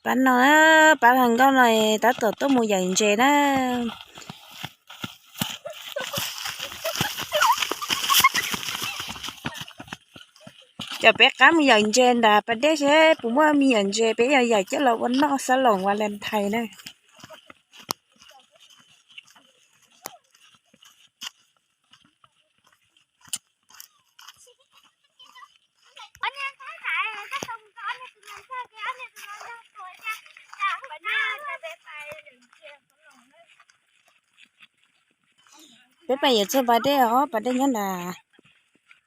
Pab no, pab hluas nkauj no tab tom tuaj mus yawm ntses na. Cov peb qab mus yawm ntses ntawm pas dej seb puas muaj me nyuam ntses peb yuav yawm coj los ua noj xab loos Valentine na. Peb pais yuav txog pas dej os, pas dej nyob nram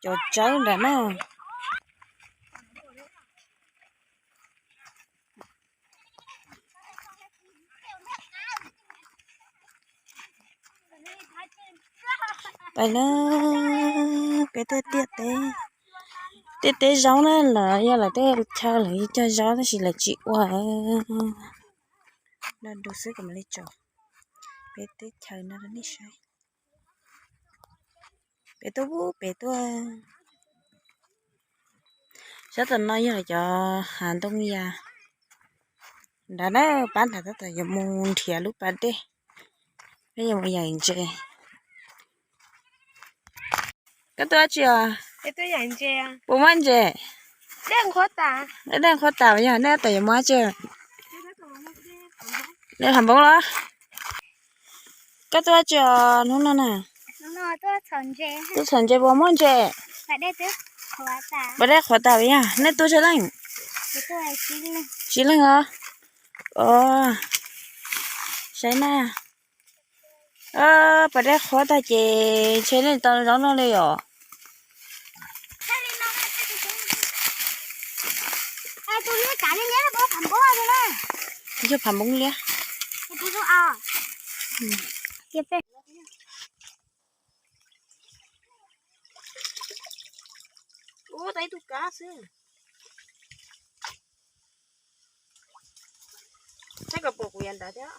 cov tsawb nram na. Pais na, peb tej tiaj teb, tiaj teb zaub na, lawv yog lawv tej chaw lawv cog zaub tab sis lawv tsis ua. Nrog du xwb kom mam li tso peb teb chaws no rau nej saib. Peb tuaj, peb tuaj. Sab tom no yog cov hav ntoo yas nrad na, pab nrad tab tom yuav mus nrhiav lub pas dej, peb yuav mus yawm ntses. Koj tuaj dab tsi os? Puas muaj ntses? Dej qhuav tas yog nej tab tom yuav mus dab tsi? Dej pham npoob los? Koj tuaj dab tsi os hnub no na? Tuaj txhom ntses puas muaj ntses? Pas dej qhuav tas yog nej tuaj tsawg leej? Tsib leej os. Saib na, pas dej qhuav tag ces ntshe nej tau zaub noj li os. Yog pham npoob liab. Ua tau ib tug kab xwb. Saib kom pom kuv yav nrad thiab.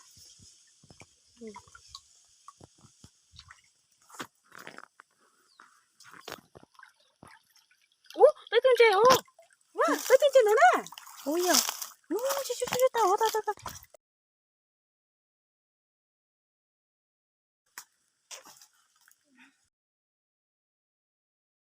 Ub, peb tus ntses, ub, peb tus ntses ntawd na. Ub yog.